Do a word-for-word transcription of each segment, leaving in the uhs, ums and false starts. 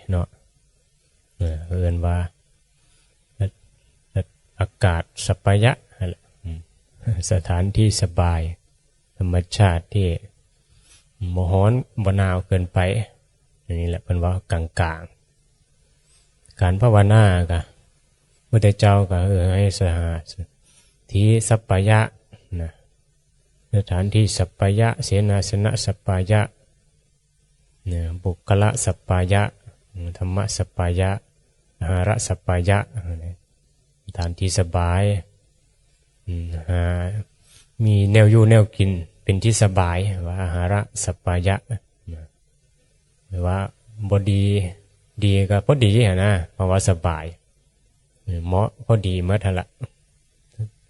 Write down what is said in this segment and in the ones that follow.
เนาะ เออ เอิ้นว่า อากาศสัปปายะนั่นแหละ อืม สถานที่สบาย ธรรมชาติที่บ่ร้อนบ่หนาวเกินไป อันนี้แหละเพิ่นว่ากลางๆ การภาวนาก็ พุทธเจ้าก็ เออ ให้สถานที่สัปปายะนะ สถานที่สัปปายะ เสนาสนะสัปปายะ เนี่ย บุคคละสัปปายะ ธรรมะสัปปายะ อาหารสัปปายะ สถานที่สบาย อืม หา มีแนวอยู่แนวกินเป็นที่สบาย ว่าอาหารสัปปายะ หรือว่าบ่ดี ดีก็พอดีหั้นนะ เพราะว่าสบาย เหมาะพอดีหมดหั้นละ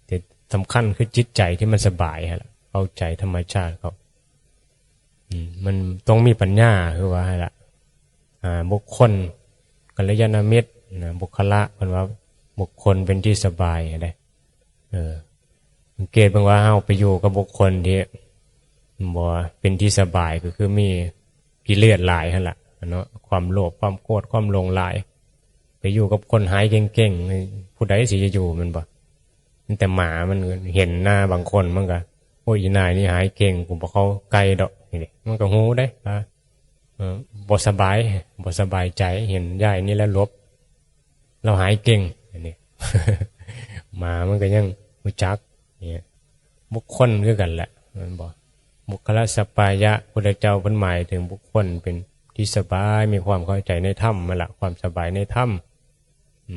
แต่สำคัญคือจิตใจที่มันสบายหั้นละ เข้าใจธรรมชาติเขา อืม มันต้องมีปัญญา คือว่าหั้นละ อ่า บุคคล กัลยาณมิตรนะ บุคคละ เพิ่นว่าบุคคลเป็นที่สบายเด้ เออ สังเกตเบิ่งว่าเฮาไปอยู่กับบุคคลที่บ่เป็นที่สบาย ก็คือมีกิเลสหลายหั้นละเนาะ ความโลภ ความโกรธ ความหลงหลาย ไปอยู่กับคนหายเก่งๆ ผู้ใดสิจะอยู่แม่นบ่ มันแต่หมามันเห็นหน้าบางคนมันก็ โอ้ย อีนายนี่หายเก่ง กูบ่เข้าใกล้ดอก นี่เด้ มันก็ฮู้เด้ว่า เออ บ่สบาย บ่สบายใจ เห็นยายนี่แล้วหลบ เราหายเก่ง อันนี้ หมามันก็ยังรู้จัก เนี่ย บุคคลคือกันแหละ แม่นบ่ บุคคละสัปปายะ พุทธเจ้าเพิ่นหมายถึงบุคคลเป็นที่สบาย มีความเข้าใจในธรรมนั่นละ ความสบายในธรรม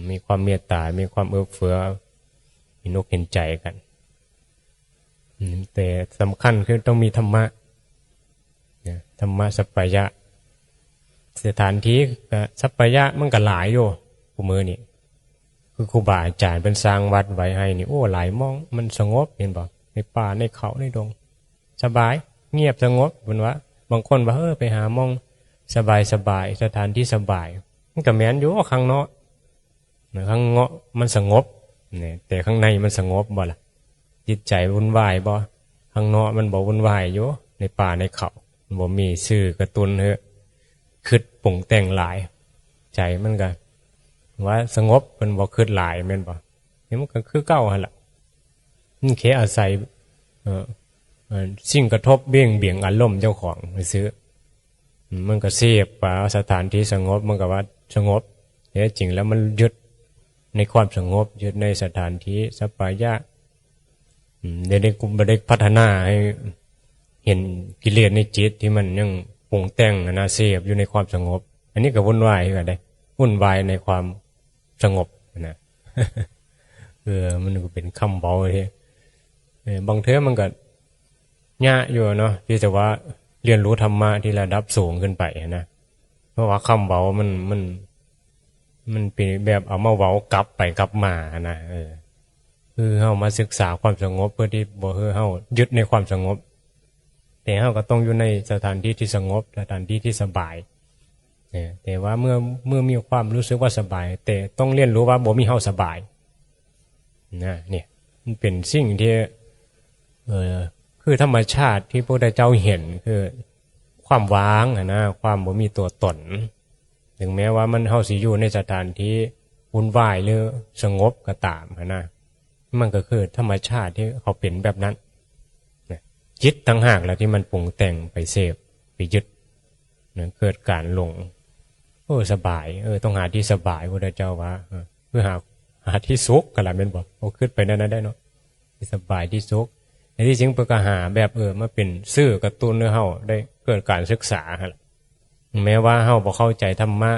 มีความเมตตา มีความเอื้อเฟื้อ เห็นอกเห็นใจกัน อืม แต่สำคัญคือต้องมีธรรมะ นะ ธรรมะสัปปายะ สถานที่ก็สัปปายะมันก็หลายอยู่ คู่มื้อนี้ คือครูบาอาจารย์เพิ่นสร้างวัดไว้ให้นี่ โอ้ หลายหม่อง มันสงบ เห็นบ่ ในป่า ในเขา ในดง สบาย เงียบสงบ เพิ่นว่า บางคนว่า เออ ไปหาหม่องสบายๆ สถานที่สบาย มันก็แม่นอยู่ ข้างนอก นะ ข้างนอกมันสงบ เนี่ย แต่ข้างในมันสงบบ่ล่ะ จิตใจวุ่นวายบ่ ข้างนอกมันบ่วุ่นวายอยู่ ในป่าในเขา มันบ่มีสื่อกระตุ้นให้คิดปรุงแต่งหลาย ใจมันก็ว่าสงบ มันบ่คิดหลาย แม่นบ่ นี่มันก็คือเก่าหั่นล่ะ มันแค่อาศัย เอ่อ เอ่อ สิ่งกระทบเบี่ยงเบนอารมณ์เจ้าของซื่อ มันก็เสพว่าสถานที่สงบ มันก็ว่าสงบ แต่จริงแล้วมันยึดในความสงบ ยึดในสถานที่สัปปายะ อืม เดี๋ยวนี้กูบ่ได้พัฒนาให้เห็นกิเลสในจิตที่มันยังปรุงแต่งนะ เสพอยู่ในความสงบ อันนี้ก็วุ่นวายคือกันเด้ วุ่นวายในความสงบนะ เออ มันก็เป็นคำเบาที่ เออ บางเทื่อมันก็ยากอยู่เนาะ ที่จะว่าเรียนรู้ธรรมะที่ระดับสูงขึ้นไปนะ เพราะว่าคำเว้ามัน มัน มันเป็นแบบเอามาเว้ากลับไปกลับมานะ เออ คือเฮามาศึกษาความสงบเพื่อที่บ่ให้เฮายึดในความสงบ แต่เฮาก็ต้องอยู่ในสถานที่ที่สงบ สถานที่ที่สบาย เออ แต่ว่าเมื่อ เมื่อมีความรู้สึกว่าสบาย แต่ต้องเรียนรู้ว่าบ่มีเฮาสบาย นะ เนี่ย มันเป็นสิ่งที่ เอ่อ คือธรรมชาติที่พระพุทธเจ้าเห็น คือความว่างหั้นนะ ความบ่มีตัวตน ถึงแม้ว่ามัน เฮาสิอยู่ในสถานที่วุ่นวายหรือสงบก็ตามหั้นนะ มันก็คือธรรมชาติที่เขาเป็นแบบนั้น นะ จิตต่างหากแหละที่มันปรุงแต่งไปเสพ ไปยึด นะ เกิดการหลง เออ สบาย เออ ต้องหาที่สบาย พุทธเจ้าว่า เออ คือหา หาที่สุขก็ละแม่นบ่ เอาคิดไปนั่นนะได้เนาะ ที่สบายที่สุข ในที่จริงเพิ่นก็หาแบบ เออ มาเป็นสื่อกระตุ้นให้เฮาได้เกิดการศึกษาหั่นล่ะ แม้ว่าเฮาบ่เข้าใจธรรมะ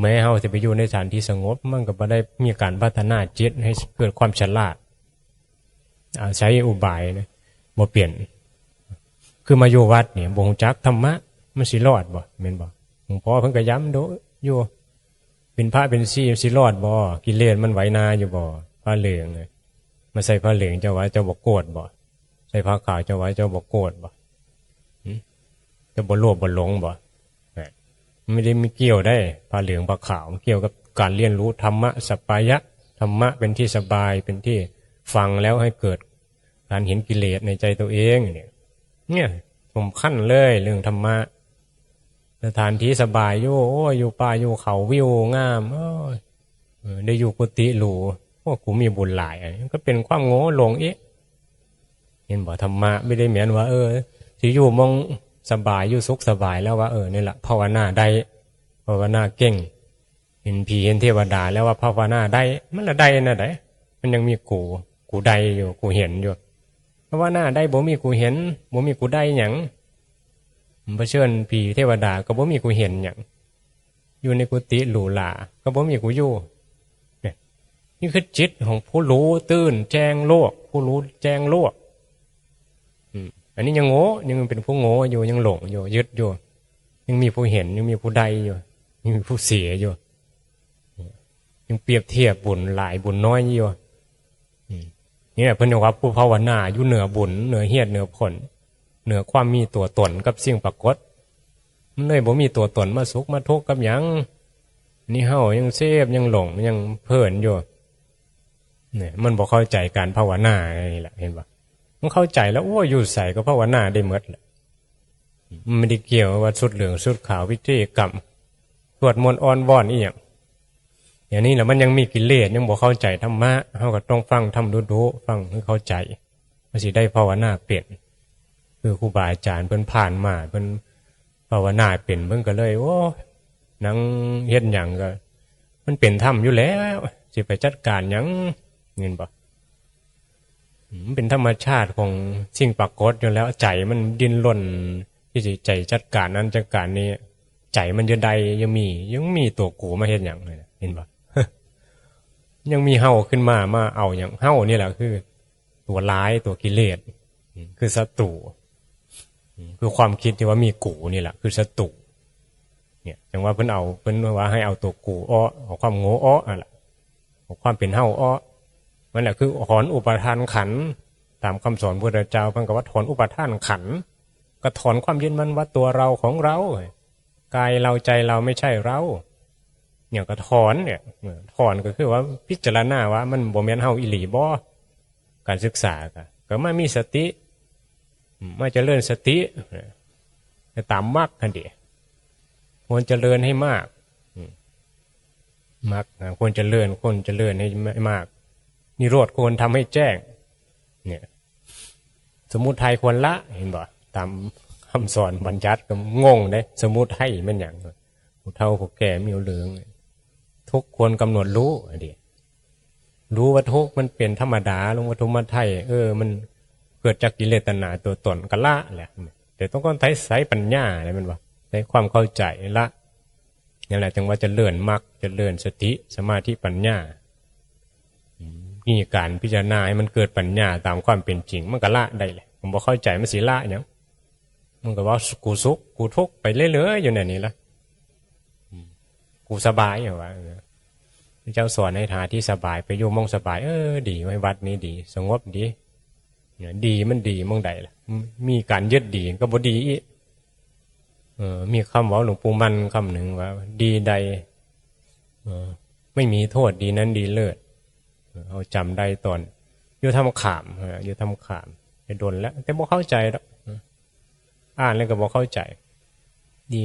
แม้เฮาสิไปอยู่ในสถานที่สงบ มันก็บ่ได้มีการพัฒนาจิตให้เกิดความฉลาด อาศัยอุบายนะ บ่เปลี่ยน คือมาอยู่วัดนี่ บ่รู้จักธรรมะ มันสิรอดบ่ แม่นบ่ หลวงพ่อเพิ่นก็ย้ำโดอยู่ เป็นพระเป็นชีสิรอดบ่ กิเลสมันไหวนาอยู่บ่ ผ้าเหลืองน่ะ มาใส่ผ้าเหลืองเจ้าว่าเจ้าบ่โกรธบ่ ใส่ผ้าขาวเจ้าว่าเจ้าบ่โกรธบ่ หึ เจ้าบ่โลภบ่หลงบ่ นะ มันไม่ได้มีเกี่ยวได้ ผ้าเหลืองผ้าขาว มันเกี่ยวกับการเรียนรู้ธรรมะ สัปปายะ ธรรมะเป็นที่สบาย เป็นที่ฟังแล้วให้เกิดการเห็นกิเลสในใจตัวเองเนี่ย เนี่ย สำคัญเลยเรื่องธรรมะ ป สถานที่สบายอยู่ โอ้ย อยู่ป่าอยู่เขา วิวงาม โอ้ย เออ ได้อยู่กุฏิหรู โอ้ กูมีบุญหลาย อันนี้ก็เป็นความโง่หลงอีก เห็นบ่ ธรรมะไม่ได้แม่นว่า เออ สิอยู่หม่องสบาย อยู่สุขสบายแล้วว่า เออ นี่แหละ ภาวนาได้ ภาวนาเก่ง เห็นผีเห็นเทวดาแล้วว่าภาวนาได้ มันละได้แนวใด มันยังมีกู กูได้อยู่ กูเห็นอยู่ ภาวนาได้บ่มีกูเห็น บ่มีกูได้หยัง เผชิญผีเทวดาก็บ่มีกูเห็นหยัง อยู่ในกุฏิหรูหราก็บ่มีกูอยู่ เนี่ย นี่คือจิตของผู้รู้ตื่นแจ้งโลก ผู้รู้แจ้งโลก อืม อันนี้ยังโง่ ยังเป็นผู้โง่อยู่ ยังหลงอยู่ ยึดอยู่ ยังมีผู้เห็น ยังมีผู้ได้อยู่ ยังมีผู้เสียอยู่ ยังเปรียบเทียบบุญหลายบุญน้อยอยู่ อืม นี่แหละเพิ่นเรียกว่าผู้ภาวนาอยู่เหนือบุญ เหนือเหตุ เหนือผล เหนือความมีตัวตนกับสิ่งปรากฏ มันเลยบ่มีตัวตนมาสุขมาทุกข์กับหยัง นี่เฮายังเสพ ยังหลง ยังเพลินอยู่ เนี่ย มันบ่เข้าใจการภาวนานี่แหละ เห็นบ่ มันเข้าใจแล้ว โอ้ย อยู่ไสก็ภาวนาได้หมดแหละ มันไม่ได้เกี่ยวว่าชุดเหลืองชุดขาว พิธีกรรม สวดมนต์อ้อนวอนอีหยัง อย่างนี้แหละ มันยังมีกิเลส ยังบ่เข้าใจธรรมะ เฮาก็ต้องฟังธรรมดุๆ ฟังให้เข้าใจ มันสิได้ภาวนาเป็น คือครูบาอาจารย์เพิ่นผ่านมา เพิ่นภาวนาเป็น เพิ่นก็เลย โอ้ นั่งเฮ็ดหยังก็ มันเป็นธรรมอยู่แล้ว สิไปจัดการหยัง เห็นบ่ มันเป็นธรรมชาติของสิ่งปรากฏอยู่แล้ว ใจมันดิ้นรนที่สิใจจัดการนั้นจัดการนี้ ใจมันจะได้ยังมี ยังมีตัวกูมาเฮ็ดหยังเลยนะ เห็นบ่ ยังมีเฮาขึ้นมา มาเอาหยัง เฮานี่แหละคือ ตัวร้าย ตัวกิเลส อืม คือศัตรู อืม คือความคิดที่ว่ามีกูนี่แหละ คือศัตรู เนี่ย จังว่าเพิ่นเอา เพิ่นว่าให้เอาตัวกูออก เอาความโง่ออกนั่นแหละ เอาความเป็นเฮาออก นั่นแหละคือถอนอุปาทานขันธ์ ตามคำสอนพุทธเจ้า เพิ่นก็ว่าถอนอุปาทานขันธ์ ก็ถอนความยึดมั่นว่าตัวเราของเรา กายเราใจเราไม่ใช่เรา เนี่ยก็ถอนเนี่ย เออ ถอนก็คือว่าพิจารณาว่ามันบ่แม่นเฮาอีหลีบ่ การศึกษาก็ ก็มามีสติ อืม มาเจริญสติ เออ ไปตามมรรคหั่นติ ควรเจริญให้มาก อืม มรรค อ่า ควรเจริญ ควรเจริญให้มาก นิโรธควรทำให้แจ้ง เนี่ย สมุทัยควรละ เห็นบ่ ตามคำสอนบัญญัติก็งงเด้ สมุทัยแม่นหยัง ผู้เฒ่าผู้แก่มีเหลือง ทุกข์ควรกำหนดรู้ อันนี้ รู้ว่าทุกข์มันเป็นธรรมดา ลงปฐมไตร เออ มันเกิดจากกิเลสตัณหาตัวตน ก็ละแหละ แต่ต้องใช้ ใช้ปัญญาอะไรมันวะ ใช้ความเข้าใจละ นั่นแหละ จึงว่าเจริญมรรค เจริญสติ สมาธิ ปัญญา อืม มีการพิจารณาให้มันเกิดปัญญาตามความเป็นจริง มันก็ละได้แหละ มันบ่เข้าใจ มันสิละหยัง มันก็ว่ากูสุข กูทุกข์ไปเรื่อยๆ อยู่ในนี้ละ อืม กูสบายเหรอวะ พระเจ้าสอนให้หาที่สบาย ไปอยู่หม่องสบาย เออ ดีไว้ย วัดนี้ดี สงบดี เนี่ย ดีมันดีหม่องใดล่ะ มีการยึดดีก็บ่ดีอีก เออ มีคำเว้าหลวงปู่มั่นคำหนึ่งว่า ดีใด เออ ไม่มีโทษ ดีนั้นดีเลิศ เออ เฮาจำได้ตอนอยู่ถ้ำขาม เออ อยู่ถ้ำขาม แต่โดนแล้ว แต่บ่เข้าใจดอก เออ อ่านแล้วก็บ่เข้าใจ ดี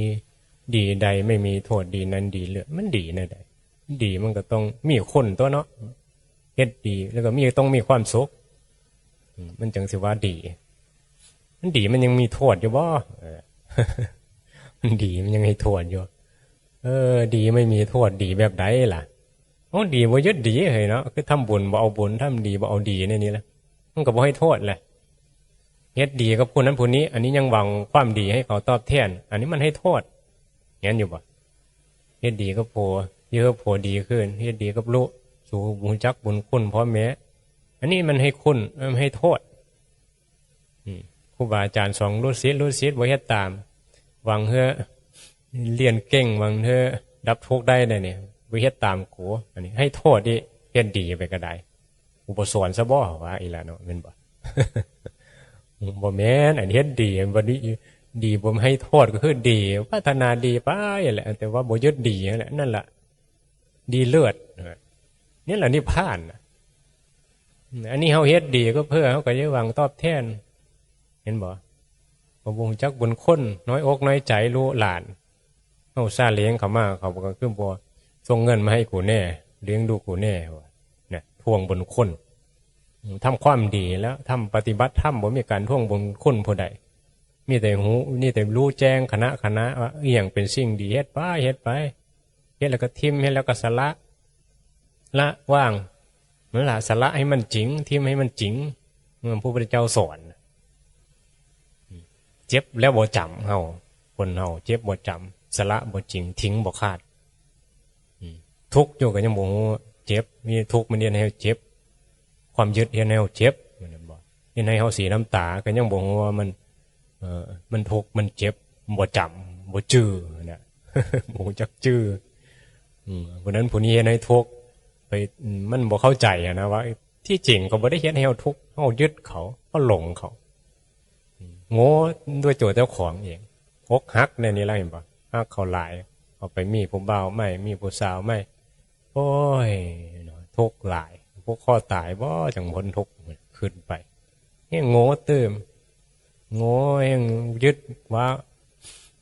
ดีใดไม่มีโทษ ดีนั้นดีเลิศ มันดีแนวใด ดีมันก็ต้องมีคุณตั๊วเนาะ เฮ็ดดีแล้วก็มี ต้องมีความสุข อืม มันจั่งสิว่าดี มันดีมันยังมีโทษอยู่บ่ เออ มันดีมันยังให้โทษอยู่ เออ ดีไม่มีโทษ ดีแบบใดล่ะ โอ้ ดีบ่ยึดดีเฮ้ยเนาะ คือทำบุญบ่เอาบุญ ทำดีบ่เอาดีในนี้ละ มันก็บ่ให้โทษแหละ เฮ็ดดีกับผู้นั้นผู้นี้ อันนี้ยังหวังความดีให้เขาตอบแทน อันนี้มันให้โทษ แม่นอยู่บ่ เฮ็ดดีกับผัว เฮ็ดให้ผัวดีขึ้น เฮ็ดดีกับลูก สู่ฮู้จักบุญคุณพ่อแม่ อันนี้มันให้คุณ เออ มันให้โทษ อืม ครูบาอาจารย์สอนลูกศิษย์ ลูกศิษย์บ่เฮ็ดตาม หวังเฮ้อเรียนเก่ง หวังเฮ้อดับทุกข์ได้ ได้เนี่ย บ่เฮ็ดตามกู อันนี้ให้โทษอีก เฮ็ดดีไปก็ได้ กูบ่สอนซะบ่ ว่าอีหละเนาะ แม่นบ่ บ่แม่น อันเฮ็ดดี บัดนี้ดีบ่ให้โทษก็คือดี พัฒนาดีไปแหละ แต่ว่าบ่ยึดดีนั่นแหละ นั่นล่ะ ดีเลิศ นี่แหละนิพพานน่ะ อันนี้เฮาเฮ็ดดีก็เพื่อเฮาก็จะหวังตอบแทน เห็นบ่ บ่ฮู้จักบุญคุณ น้อยอกน้อยใจลูกหลาน เอาซาเล้งเขามา เขาก็คือบ่ส่งเงินมาให้กูแน่ เลี้ยงดูกูแน่ ว่านะ ทวงบุญคุณ อืม ทำความดีแล้ว ทำปฏิบัติธรรม บ่มีการทวงบุญคุณผู้ใด มีแต่หู มีแต่รู้แจ้ง ขณะ ขณะ ว่าอหย่างเป็นสิ่งดี เฮ็ดไป เฮ็ดไป เฮ็ดแล้วก็ทิ่ม เฮ็ดแล้วก็สละ ละวาง นั่นล่ะ สละให้มันจริง ทิ่มให้มันจริง เออ พระพุทธเจ้าสอน เจ็บแล้วบ่จ๋ำ เฮา คนเฮา เจ็บบ่จ๋ำ สละบ่จริง ทิ้งบ่ขาด อืม ทุกข์อยู่ก็ยังบ่ฮู้ เจ็บ มีทุกข์มันเฮ็ดให้เฮาเจ็บ ความยึดเฮ็ดให้เฮาเจ็บ แม่นบ่ เฮ็ดให้เฮาเสียน้ำตา ก็ยังบ่ฮู้ว่ามัน เอ่อ มันทุกข์ มันเจ็บ บ่จ๋ำ บ่จื่อนะ บ่รู้จักจื่อ อืม ผู้นั้นผู้นี้เฮ็ดให้ทุกข์ ไป อืม มันบ่เข้าใจอะนะว่า ที่จริงเขาบ่ได้เฮ็ดให้เฮาทุกข์ เฮายึดเขา เฮาหลงเขา อืม โง่ด้วยตัวเจ้าของเอง อกหักในนี้แล้ว เห็นบ่ ฮักเขาหลาย เอาไปมีผู้บ่าวใหม่ มีผู้สาวใหม่ โอ้ย ทุกข์หลาย ผูกคอตายบ่ จั่งพ้นทุกข์ คิดไป แฮ่งโง่ตื่ม โง่ แฮ่งยึดว่า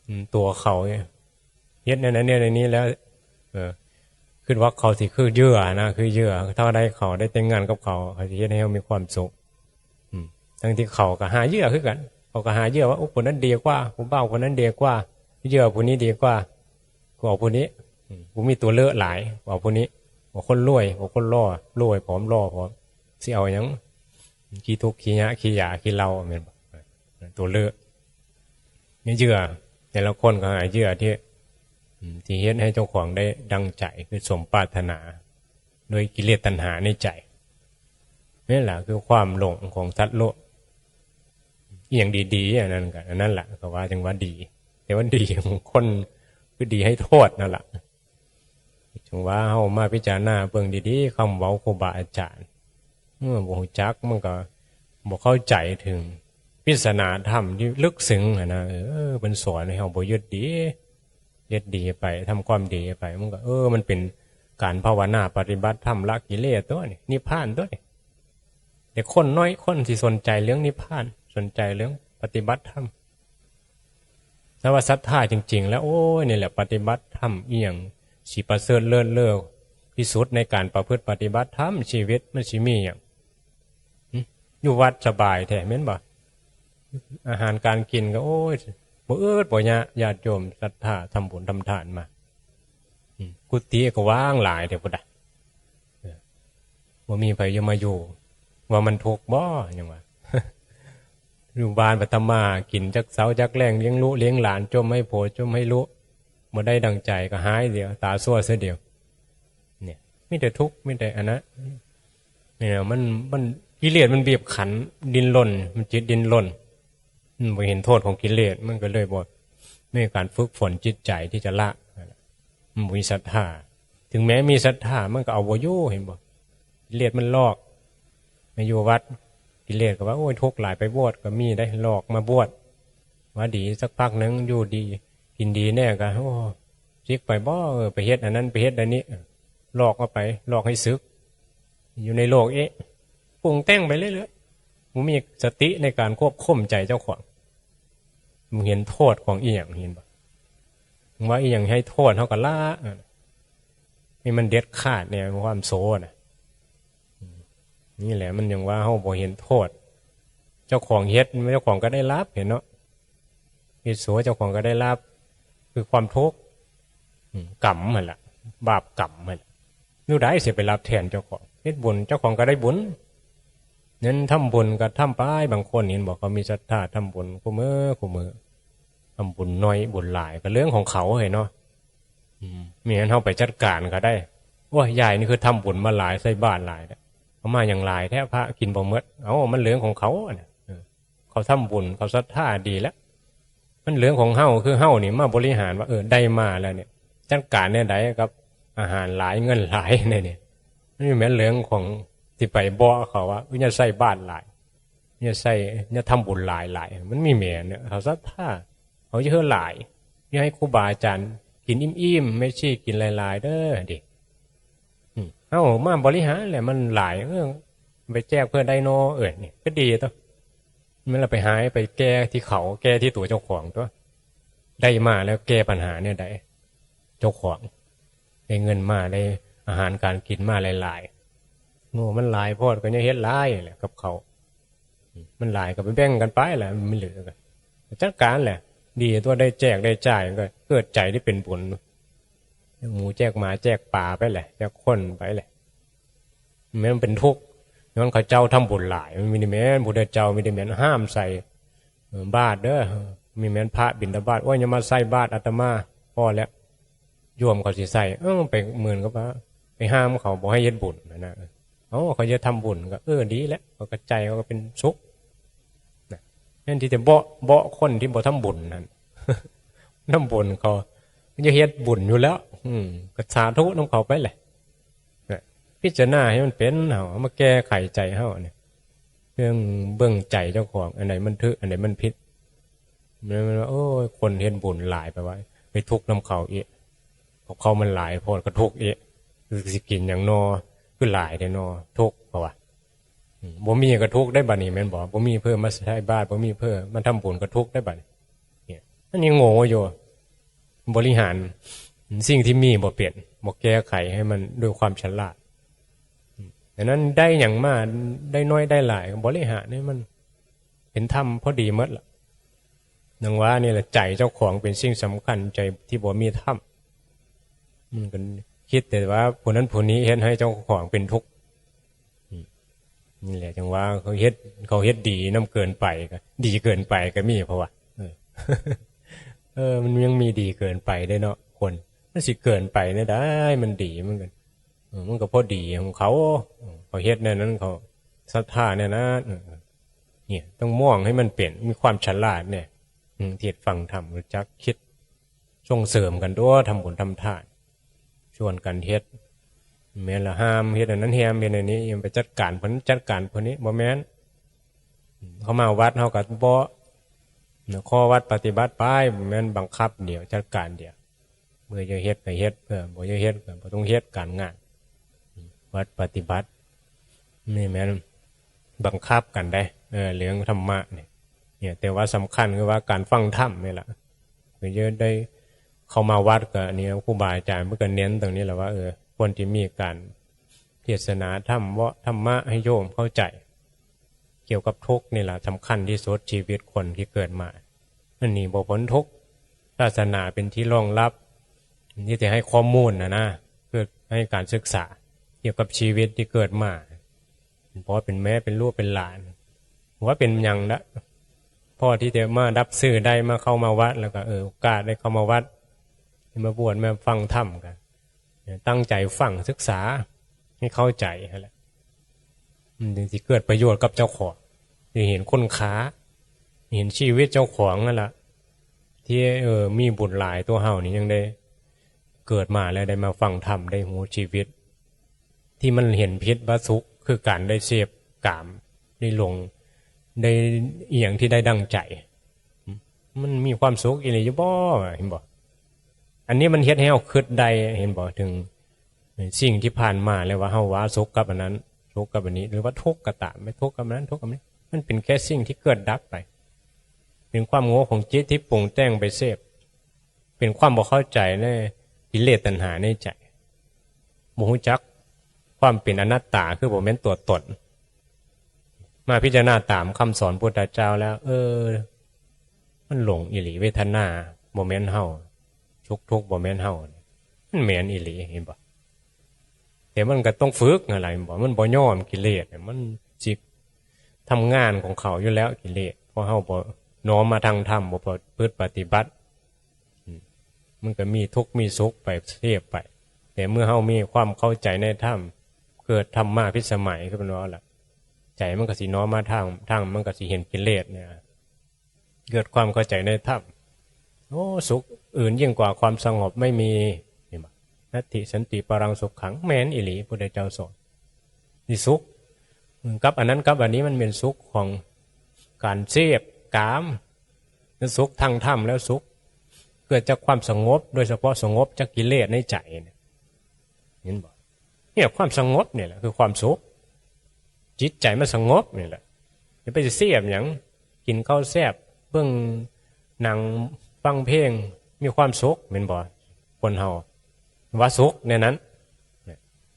อืม ตัวเขาเนี่ย เฮ็ดแนวนั้นแนวนี้แล้ว เออ คิดว่าเขาสิคือเหยื่อนะ คือเหยื่อ ถ้าได้เขา ได้แต่งงานกับเขา เขาสิเฮ็ดให้เรามีความสุข อืม ทั้งที่เขาก็หาเหยื่อคือกัน เขาก็หาเหยื่อว่า โอ้ คนนั้นดีกว่า ผู้บ่าวคนนั้นดีกว่า เหยื่อผู้นี้ดีกว่า กูเอาผู้นี้ อืม กูมีตัวเลือกหลาย กูเอาผู้นี้ เอาคนรวย เอาคนหล่อ รวยพร้อม หล่อพร้อม สิเอาหยัง ขี้ทุกข์ ขี้ยะ ขี้ยา ขี้เหล้า แม่นบ่ ตัวเลือก นี่เหยื่อ แต่ละคนก็หาเหยื่อที่ อืม ที่เฮ็ดให้เจ้าของได้ดังใจ คือสมปรารถนา ด้วยกิเลสตัณหาในใจ นี่แหละคือความหลงของสัตว์โลก อหย่างดีๆ อันนั้นก็ อันนั้นแหละ ก็ว่าจั่งว่าดี แต่ว่าดีของคนคือดีให้โทษนั่นแหละ จั่งว่าเฮามาพิจารณาเบิ่งดีๆ คำเว้าครูบาอาจารย์ เมื่อบ่รู้จักมันก็บ่เข้าใจถึงปริศนาธรรมที่ลึกซึ้งหั้นนะ เออ เพิ่นสอนให้เฮาบ่ยึดดี เฮ็ดดีไป ทำความดีไป มันก็ เออ มันเป็นการภาวนาปฏิบัติธรรมละกิเลสตัวนี้ นิพพานตัวนี้ แต่คนน้อยคนที่สนใจเรื่องนิพพาน สนใจเรื่องปฏิบัติธรรม ถ้าว่าศรัทธาจริงๆ แล้ว โอ้ย นี่แหละปฏิบัติธรรมอีหยังสิประเสริฐเลิศเลอที่สุดในการประพฤติปฏิบัติธรรม ชีวิตมันสิมีหยัง หึ อยู่วัดสบายแท้แม่นบ่ อาหารการกินก็ โอ้ย บ่อึดบ่อยาก ญาติโยมศรัทธาทำบุญทำทานมา อืม กุฏิก็ว่างหลายแท้พุ้นน่ะ เออ บ่มีไผจะมาอยู่ ว่ามันทุกข์บ่ หยังวะ อยู่บ้านบัดทำมาหากินจักเช้าจักแลง เลี้ยงลูกเลี้ยงหลาน จ่มให้ผัวจ่มให้ลูก บ่ได้ดังใจก็หายเดียว ตาซั่วเสียเดียว เนี่ย มีแต่ทุกข์ มีแต่อันนั้น เนี่ย มัน มัน กิเลสมันบีบคั้น ดิ้นรน มันจิตดิ้นรน มันบ่เห็นโทษของกิเลส มันก็เลยบ่มีการฝึกฝนจิตใจที่จะละ มันบ่มีศรัทธา ถึงแม้มีศรัทธา มันก็เอาบ่อยู่ เห็นบ่ กิเลสมันหลอก มาอยู่วัด กิเลสก็ว่า โอ้ย ทุกข์หลาย ไปบวชก็มีได้ หลอกมาบวช ว่าดี สักพักหนึ่งอยู่ดี กินดีแน่ก็ โอ้ จิกไปบ่ เออ ไปเฮ็ดอันนั้น ไปเฮ็ดอันนี้ หลอกเอาไป หลอกให้สึก อยู่ในโลกเอ๊ะ ปรุงแต่งไปเรื่อยๆ บ่มีสติในการควบคุมใจเจ้าของ บ่เห็นโทษของอีหยัง เห็นบ่ ว่าอีหยังให้โทษ เฮาก็ละ ให้มันเด็ดขาดเนี่ย ความโสน่ะ นี่แหละ มันยังว่าเฮาบ่เห็นโทษ เจ้าของเฮ็ด เจ้าของก็ได้รับ เห็นเนาะ เฮ็ดสัว เจ้าของก็ได้รับ คือความทุกข์ อืม กรรมหั่นล่ะ บาปกรรมหั่นล่ะ อยู่ใดสิไปรับแทนเจ้าของ เฮ็ดบุญ เจ้าของก็ได้บุญ นั้นทำบุญก็ทำไป บางคนเห็นบ่ เขามีศรัทธาทำบุญคู่มื้อคู่มื้อ ทำบุญน้อยบุญหลายก็เรื่องของเขาเฮ้ยเนาะ อืม มีอันเฮาไปจัดการก็ได้ โอ้ย ยายนี่คือทำบุญมาหลาย ใส่บาตรหลายแล้ว เอามาหยังหลายแท้ พระกินบ่หมด เอ้า มันเรื่องของเขาอะนะ เออ เขาทำบุญ เขาศรัทธาดีแล้ว มันเรื่องของเฮา คือเฮานี่มาบริหารว่า เออ ได้มาแล้วเนี่ย จัดการแนวใดกับอาหารหลาย เงินหลายเนี่ย เนี่ย มันแม่นเรื่องของที่ไปบอกเขาว่า อย่าใส่บาตรหลาย อย่าใส่ อย่าทำบุญหลายหลาย มันมีแม่นเนี่ย เขาศรัทธา เขาเยอะหลาย อย่าให้ครูบาอาจารย์กินอิ่มๆ แม่ชีกินหลายๆ เด้อ ดิ อืม เฮามาบริหารแหละ มันหลาย เออ ไปแจกเพื่อได้นอ เออ นี่ก็ดีตัว มันละไปหายไปแก้ที่เขา แก้ที่ตัวเจ้าของตัว ได้มาแล้วแก้ปัญหาเนี่ยได้ เจ้าของ ได้เงินมา ได้อาหารการกินมาหลายๆ โอ้ มันหลายโพดก็ยังเฮ็ดหลายแหละกับเขา มันหลายก็ไปแบ่งกันไปแหละ มันเหลือก็จัดการแหละ ดีตัวได้แจกได้จ่าย ก็เกิดใจที่เป็นบุญ แจกหมูแจกหมาแจกปลาไปแหละ แจกคนไปแหละ แม่นเป็นทุกข์ ย้อนเขาเจ้าทำบุญหลาย มันมีแม่นพุทธเจ้ามีแต่แม่นห้ามใส่ เออ บาตรเด้อ มีแม่นพระบิณฑบาต โอ้ย อย่ามาใส่บาตรอาตมา พอแล้ว โยมเขาสิใส่ เออ ไปหมื่นก็ว่า ไปห้ามเขาบ่ให้เฮ็ดบุญนะนะ เอ้า เขาจะทำบุญก็ เออ ดีแล้ว เขาก็ใจเขาก็เป็นสุขนะ แทนที่จะเบาะ เบาะคนที่บ่ทำบุญนั่น ทำบุญเขา มันจะเฮ็ดบุญอยู่แล้ว อืม ก็สาธุนำเขาไปแหละ นะ พิจารณาให้มันเป็น เฮาเอามาแก้ไขใจเฮาเนี่ย เรื่องเบิ่งใจเจ้าของ อันไหนมันถืก อันไหนมันผิด มัน มันว่า โอ้ย คนเฮ็ดบุญหลายไปว่า ไปทุกข์นำเขาอีก กับเขามันหลายโพดก็ทุกข์อีก คือสิกินหยังนอ คือหลายแท้นอ ทุกข์ เพราะว่า อืม บ่มีก็ทุกข์ได้บัดนี้แม่นบ่ บ่มีเพิ่มมาใส่บาตร บ่มีเพิ่มมาทำบุญก็ทุกข์ได้บัดนี้ เนี่ย อันนี้โง่อยู่ บริหารสิ่งที่มีบ่เป็น บ่แก้ไขให้มันด้วยความฉลาด อืม ดังนั้นได้หยังมา ได้น้อยได้หลาย บริหารให้มันเป็นธรรมพอดีหมดล่ะ ดังว่านี่แหละ ใจเจ้าของเป็นสิ่งสำคัญ ใจที่บ่มีธรรม มันก็คิดแต่ว่าผู้นั้นผู้นี้เฮ็ดให้เจ้าของเป็นทุกข์ อืม นี่แหละ จังว่าเขาเฮ็ด เขาเฮ็ดดีนำเกินไปก็ ดีเกินไปก็มี เพราะว่า เออ เออ มันยังมีดีเกินไปได้เนาะ คน มันสิเกินไปได้ มันดีมันก็ เออ มันก็พอดีของเขา เออ เขาเฮ็ดแนวนั้น เขาศรัทธาแนวนั้น เออ เนี่ย ต้องมองให้มันเป็น มีความฉลาดเนี่ย อืม ที่ฟังธรรม รู้จักคิด ส่งเสริมกันตัว ทำบุญทำทาน ชวนกันเฮ็ด แม่นละ ห้ามเฮ็ดอันนั้น ห้ามเฮ็ดอันนี้ อย่าไปจัดการเพิ่น จัดการเพิ่นนี้ บ่แม่น เขามาวัด เฮาก็บ่ ข้อวัดปฏิบัติไป บ่แม่นบังคับเดียว จัดการเดียว เมื่อจะเฮ็ดก็เฮ็ด เพื่อบ่จะเฮ็ดก็บ่ต้องเฮ็ด การงาน วัดปฏิบัติ นี่แม่นบังคับกันได้ เออ เรื่องธรรมะเนี่ย เนี่ย แต่ว่าสำคัญคือว่าการฟังธรรมนี่แหละ คือจะได้เข้ามาวัดก็ อันนี้ครูบาอาจารย์เพิ่นก็เน้นตรงนี้แหละว่า เออ ควรที่มีการเทศนาธรรม เว้าธรรมะให้โยมเข้าใจ เกี่ยวกับทุกข์นี่แหละสำคัญที่สุด ชีวิตคนที่เกิดมา อันนี้บ่พ้นทุกข์ ศาสนาเป็นที่รองรับ ที่จะให้ข้อมูลนะนะ เพื่อให้การศึกษา เกี่ยวกับชีวิตที่เกิดมา เป็นพ่อเป็นแม่ เป็นลูกเป็นหลาน ว่าเป็นหยังละ พ่อที่จะมารับซื้อได้ มาเข้ามาวัด แล้วก็ เออ โอกาสได้เข้ามาวัด ได้มาบวช มาฟังธรรมกัน ตั้งใจฟังศึกษาให้เข้าใจนั่นแหละ มันถึงสิเกิดประโยชน์กับเจ้าของ สิเห็นคุณค่า เห็นชีวิตเจ้าของนั่นแหละ ที่ เออ มีบุญหลาย ตัวเฮานี่ยังได้เกิดมาแล้วได้มาฟังธรรม ได้ฮู้ชีวิต ที่มันเห็นผิดว่าสุขคือการได้เสพกาม ได้หลง ได้อิหยังที่ได้ดังใจ มันมีความสุขอีหลีอยู่บ่ เห็นบ่ อันนี้มันเฮ็ดให้เฮาคิดได้ เห็นบ่ ถึงสิ่งที่ผ่านมาแล้วว่าเฮาว่าสุขกับอันนั้น สุขกับอันนี้ หรือว่าทุกข์ก็ตาม ไม่ทุกข์กับอันนั้น ทุกข์กับอันนี้ มันเป็นแค่สิ่งที่เกิดดับไป เป็นความโง่ของจิตที่ปรุงแต่งไปเสพ เป็นความบ่เข้าใจในกิเลสตัณหาในใจ บ่ฮู้จักความเป็นอนัตตา คือบ่แม่นตัวตน มาพิจารณาตามคำสอนพุทธเจ้าแล้ว เออ มันหลงอีหลี เวทนาบ่แม่นเฮา สุขทุกข์บ่แม่นเฮา มันแม่นอีหลี เห็นบ่ แต่มันก็ต้องฝึกอะไรบ่ มันบ่ยอม กิเลสเนี่ย มันสิทำงานของเขาอยู่แล้ว กิเลส เพราะเฮาบ่น้อมมาทางธรรม บ่ประพฤติปฏิบัติ อืม มันก็มีทุกข์มีสุขไปเสพไป แต่เมื่อเฮามีความเข้าใจในธรรม เกิดธรรมาภิสมัยขึ้นมาแล้วล่ะ ใจมันก็สิน้อมมาทาง ทางมันก็สิเห็นกิเลสเนี่ย เกิดความเข้าใจในธรรม โอ้ สุขอื่นยิ่งกว่าความสงบไม่มี เห็นบ่ นัตถิสันติปรังสุขขัง แม่นอีหลี พุทธเจ้าสอน นี่สุข กับอันนั้นกับอันนี้มันเป็นสุขของการเสพกาม นั่นสุขทางธรรมแล้วสุข เกิดจากความสงบ โดยเฉพาะสงบจากกิเลสในใจเนี่ย เห็นบ่ เนี่ยความสงบเนี่ยแหละคือความสุข จิตใจมันสงบนี่แหละ อย่าไปเสพหยัง กินข้าวแซ่บ เบิ่งหนัง ฟังเพลง มีความสุข แม่นบ่ คนเฮา ว่าสุขในนั้น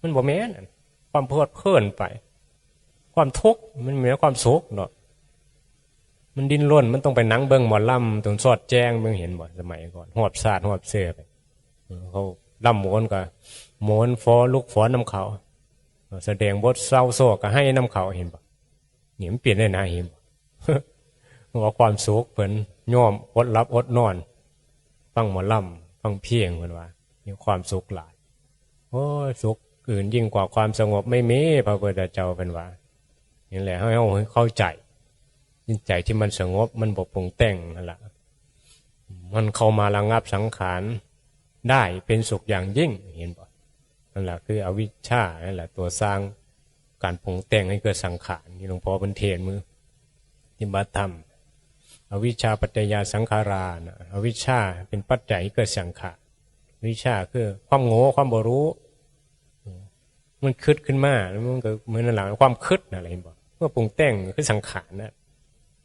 มันบ่แม่น ความเพลิดเพลินไป ความทุกข์มันมีความสุขเนาะ มันดิ้นรน มันต้องไปนั่งเบิ่งหมอลำตรงสอดแจ้ง เบิ่ง เห็นบ่ สมัยก่อน หอบสาดหอบเสื้อไป เขาลำโหนก็โหน ฟอลุกฟอนนำเขา แสดงบทเศร้าโศกก็ไห้นำเขา เห็นบ่ นี่มันเปลี่ยนได้นะ เห็นบ่ ว่าความสุขเพิ่นยอมอดหลับอดนอน ฟังหมอลำ ฟังเพลง เพิ่นว่า มีความสุขหลาย โอ้ย สุขอื่นยิ่งกว่าความสงบไม่มี พระพุทธเจ้าเพิ่นว่า นี่แหละ ให้เฮาเข้าใจ จิตใจที่มันสงบ มันบ่ปรุงแต่งนั่นล่ะ มันเข้ามาระงับสังขารได้เป็นสุขอย่างยิ่ง เห็นบ่ นั่นแหละคืออวิชชา นั่นแหละตัวสร้างการปรุงแต่งให้เกิดสังขาร ที่หลวงพ่อเพิ่นเทศน์มื้อปฏิบัติธรรม อวิชชาปัจจยาสังขารานะ อวิชชาเป็นปัจจัยให้เกิดสังขาร วิชชาคือความโง่ ความบ่รู้ มันคิดขึ้นมา แล้วมันก็เหมือนนั่นแหละ ความคิดนั่นแหละ เห็นบ่ เมื่อปรุงแต่งคือสังขารนะ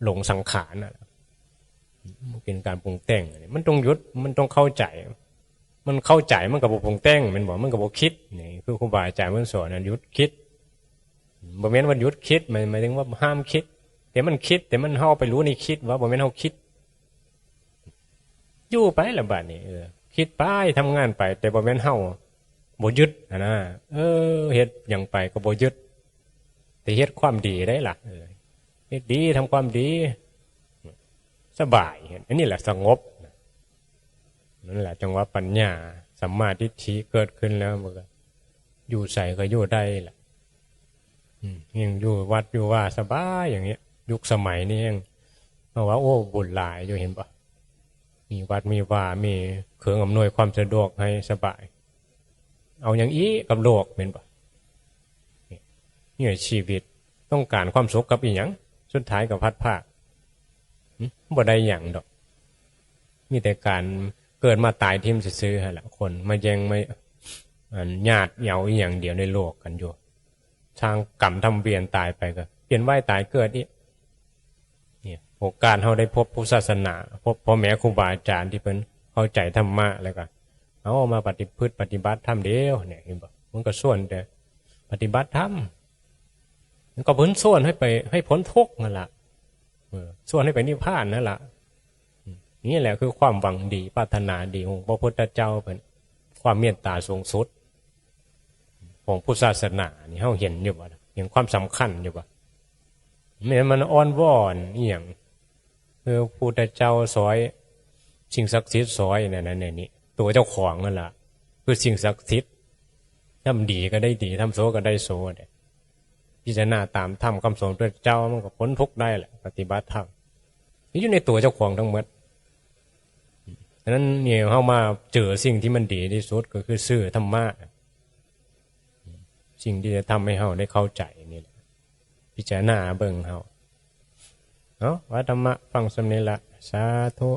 หลงสังขารนะ มันเป็นการปรุงแต่ง มันต้องหยุด มันต้องเข้าใจ มันเข้าใจ มันก็บ่ปรุงแต่ง แม่นบ่ มันก็บ่คิด นี่คือครูบาอาจารย์เพิ่นสอนนะ หยุดคิด บ่แม่นว่าหยุดคิด หมาย หมายถึงว่าห้ามคิด แต่มันคิด แต่มัน เฮาไปรู้ในคิด ว่าบ่แม่นเฮาคิด อยู่ไปละบาดนี้ เออ คิดไป ทำงานไป แต่บ่แม่นเฮาบ่หยุดหั้นนะ เออ เฮ็ดหยังไปก็บ่หยุด แต่เฮ็ดความดีได้ล่ะ เออ เฮ็ดดี ทำความดี สบาย อันนี้แหละสงบ นั่นแหละจังหวะปัญญา สัมมาทิฏฐิเกิดขึ้นแล้ว มันก็อยู่ใสก็อยู่ได้ล่ะ อืม ยิ่งอยู่วัดอยู่ว่าสบายอย่างเงี้ย ยุคสมัยนี้ยัง เพราะว่า โอ้ บุญหลายอยู่ เห็นปะ มีวัดมีว่า มีเครื่องอำนวยความสะดวกให้สบาย เอาอย่างอี้กับโลก แม่นปะ นี่ นี่ชีวิตต้องการความสุขกับอีหยัง สุดท้ายก็พัดพราก หึ บ่ได้หยังดอก มีแต่การเกิดมาตายทิ่มซื่อๆหั่นล่ะ คนมาแย่งมา อัน ญาติเอาอีหยังเดียวในโลกกันอยู่ สร้างกรรมทำเวร ตายไปก็เวียนว่ายตายเกิดอีก เนี่ย โอกาสเฮาได้พบพุทธศาสนา พบพ่อแม่ครูบาอาจารย์ที่เพิ่นเข้าใจธรรมะ แล้วก็เอามาปฏิพฤติปฏิบัติธรรมเดียวเนี่ย เห็นบ่ มันก็ชวนแต่ปฏิบัติธรรม มันก็เพิ่นชวนให้ไป ให้พ้นทุกข์นั่นล่ะ เออ ชวนให้ไปนิพพานนั่นล่ะ นี่แหละคือความหวังดี ปรารถนาดีของพระพุทธเจ้าเพิ่น ความเมตตาสูงสุดของพุทธศาสนานี่ เฮาเห็นอยู่บ่ เห็นความสำคัญอยู่บ่ แม่นมันอ้อนวอนอีหยัง คือพุทธเจ้าซอย สิ่งศักดิ์สิทธิ์ซอยนั่นน่ะ นี่ ตัวเจ้าของนั่นล่ะ คือสิ่งศักดิ์สิทธิ์ ทำดีก็ได้ดี ทำชั่วก็ได้ชั่วเด้ พิจารณาตามธรรมคำสอนพระเจ้า มันก็พ้นทุกข์ได้แหละ ปฏิบัติธรรม นี่อยู่ในตัวเจ้าของทั้งหมด ฉะนั้นเนี่ย เฮามาเจอสิ่งที่มันดีที่สุดก็คือสื่อธรรมะ สิ่งที่จะทำให้เฮาได้เข้าใจนี่แหละ พิจารณาเบิ่งเฮา เนาะ ว่าธรรมะฟังส่ำนี้ละ สาธุ